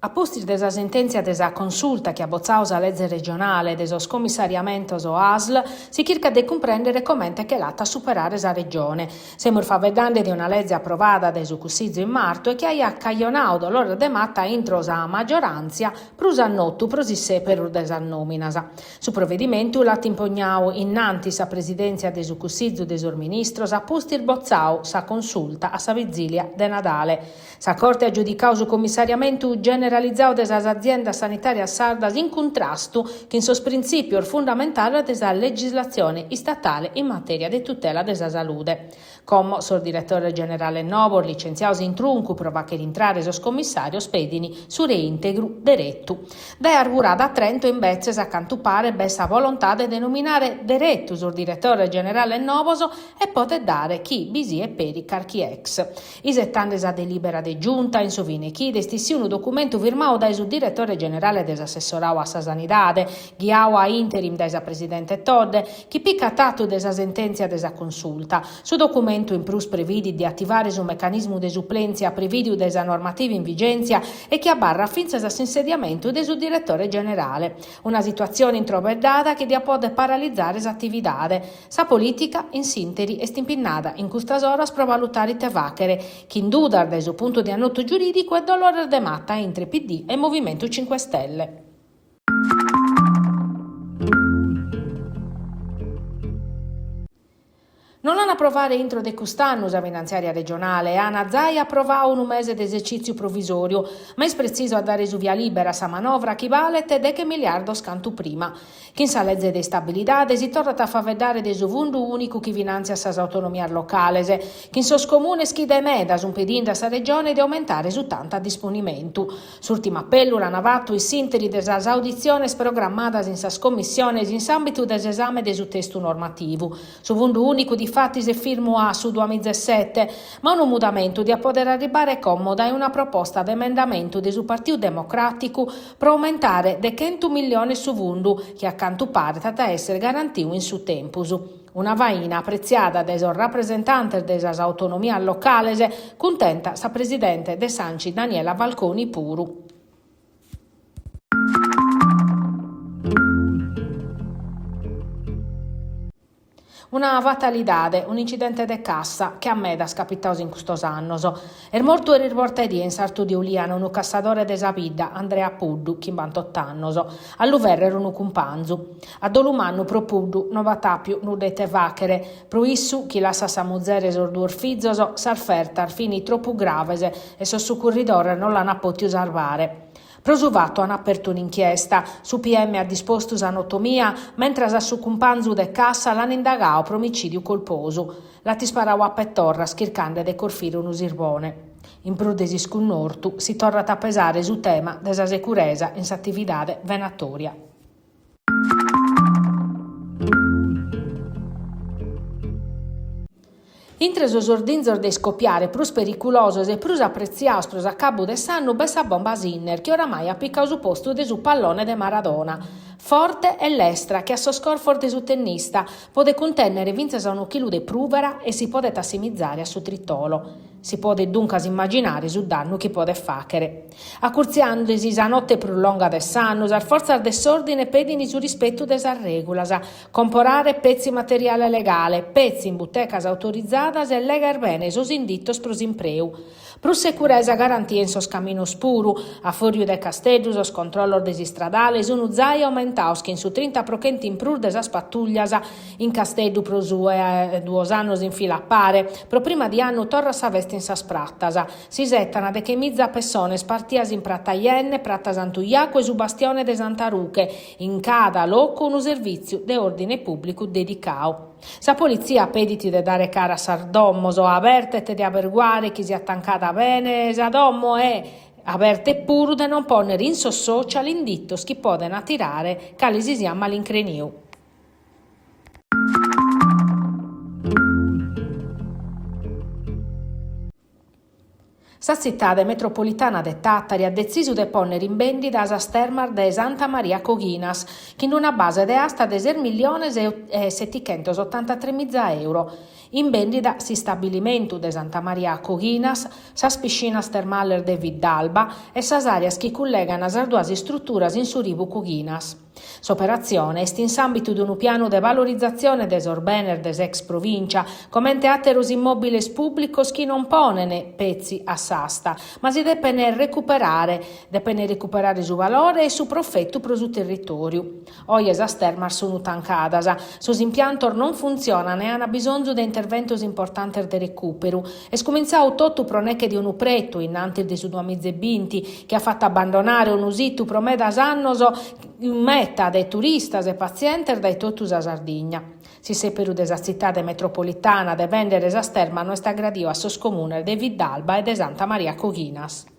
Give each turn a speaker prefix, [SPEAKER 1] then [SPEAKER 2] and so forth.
[SPEAKER 1] A pustis de sa sentèntzia de sa Consulta chi at botzadu sa leze regionale de sos commissariamentos ASL, si chircat de cumprèndere comente che l'at a superare sa Regione. Semus faeddende de una leze aprovada dae su Cussizu in martu e chi aiat cajonadu dolores de mata intro sa magioràntzia, prus a notu pro s'issèperu de sas nòminas. Su provedimentu l'at impugnadu innantis sa presidèntzia de su Cussizu de sos Ministros a pustis botzadu sa Consulta a sa vizìlia de Nadale. Sa Corte at giudicadu su commissariamentu generalizadu de sas aziendas sanitàrias sardas in cuntrastu chin sos printzìpios fundamentales de sa legislatzione istatale in matèria de tutela de sa salude. Como sos diretores generales nobos, licentziados in truncu pro fàghere intrare sos commissàrios, pedin su reintegru deretu. Dae Arburada a Trento, imbetzes, a cantu paret b'est sa volontade de nominare deretu sos diretores generales nobos e podet dare chi bi siet peri carchi ex. Isetande sa delìbera de Giunta, in su fine chida est issiu unu documentu firmadu dae su diretore generale de s'assessoradu a sa Sanidade, ghiadu a interim dae sa presidente Todde, chi picat atu de sa sentèntzia de sa Consulta. Su documentu in prus previdit de ativare su mecanismu de suplèntzia prevìdiu dae sa normativa in vigèntzia e chi abarrat fintzas a s'insediamentu de su diretore generale. Una situatzione introbeddada chi diat pòdere paralizare s'atividade. Sa polìtica, in s'ìnteri, est impinnada in custas oras pro valutare ite fàghere, chin dudas dae su puntu de annotu giurìdicu e dolores de mata intre PD e Movimentu Cinque Stelle. Non l'an a aprovare intro de cust'annu sa finantziària regionale e an zai aprovadu unu mese de esercìtziu provisòriu, ma est pretzisu a dare su via lìbera a sa manovra chi balet deghe miliardos cantu prima. Chin sa leze de istabilidade si torrat a faeddare de su fundu ùnicu chi finàntziat sas autonomias locales, chin sos comunes chi dae meda sunt pedinde a sa Regione de aumentare su tantu a disponimentu. S'ùrtimu apellu l'an fatu in s'ìnteri de sas auditziones programmadas in sas commissiones in s'àmbitu de s'esame de su testu normativu. Su fundu ùnicu difatis est firmu a su duamizasete, ma unu mudamentu diat pòdere arribare como dae una proposta de emendamentu de su Partiu Democràticu pro aumentare de chentu milliones su fundu, chi a cantu paret at a èssere garantiu in su tempus. Una faina apretziada dae sos rapresentantes de sas autonomias locales, cuntenta sa presidente de s'Anci Daniela Falconi puru. Una fatalidade, un'incidente de cassa, che a medas capitados in custos annos. Est mortu eris bortaedie in sartu de Ulìana unu cassadore de sa bidda, Andrea Puddu, chimbantot'annos, a lu fèrrere unu cumpanzu. A dolu mannu pro Puddu no b'at àpiu nudda ite fàghere. Pro issu, chi lassat sa muzere e sos duos fizos, sas fertas fin tropu graves e sos sucurridores no l'ant pòtiu sarvare. Pro su fatu an apertu un'inchiesta, su PM at dispostu sa notomia, mentras a su cumpanzu de cassa l'an indagadu pro omicìdiu colposu. L'at isparadu a petorras chirchende de corfire unu sirbone. In prus de s'iscunnortu, si torrat a pesare su tema de sa seguresa in s'atividade venatòria. Intre sos ordinzos de iscopiare prus periculosos e prus apretziados pro s'acabu de s'annu b'est sa bomba Sinner chi oramai at picadu su postu de su pallone de Maradona. Forte e lestra che a sos corfos de su tennista, podet cuntènnere fintzas a unu chilu de prùvera e si podet assimizare a su tritolo. Si podet duncas immaginare su dannu chi podet fàghere. Acurtziandesi sa note prus longa de s'annu, sas fortzas de s'òrdine pedint su rispetu de sas règulas, comporare petzi materiale legale, petzi in butecas autorizadas e lèghere bene sos inditos pro s'impreu. Prus securesa garantia in sos caminos puru. A fùrriu de Casteddu sos controllos de s'istradale sunt zai aumentados chin su trinta pro chentu in prus de sas patùllias In Casteddu pro su 'e duos annos in fila a pare, pro prima di annu torrat sa festa in sas pratas. S'isetan dechemiza pessones partias in Prata Yenne, Prata Santu Jacu e su Bastione de Santa Ruche, in cada locu unu servìtziu de òrdine pùblicu dedicadu. Sa politzia pedit de dare cara a sas domos, abertet de aberguare chi siat tancada bene sa domo e abertet puru de non pònnere in sos social inditos chi podent atirare cale si siat malincreniu. Sa tzitade metropolitana de Tàtari at detzisu de pònnere in bèndida sas termas de Santa Maria Coghinas, chin una base de asta de ses milliones e setichentosottantatremiza euro. In bèndida s'istabilimentu de Santa Maria Coghinas, sas piscinas termales de Viddalba e sas àreas chi cullegan sas duas istruturas in su ribu Coghinas. S'operatzione est in s'àmbitu de unu pianu de valorizatzione de sos benes de s'ex Provìncia, comente àteros immòbiles pùblicos chi non ponent petzi a s'asta, ma si depent recuperare, depent recuperare su valore e su profetu pro su territòriu. Oje sas termas sunt tancadas, sos impiantos non funtzionan e ant bisonzu de interventos importantes de recùperu. Est cumintzadu totu pro neche de unu pretu, in antis de su duamiza e binti, chi at fatu abbandonare unu situ pro medas annos meta de turistas e patzientes dae totu sa Sardigna. S'issèperu de sa tzitade metropolitana de bèndere sas termas no est agradiu a sos comunes de Viddalba e de Santa Maria Coghinas.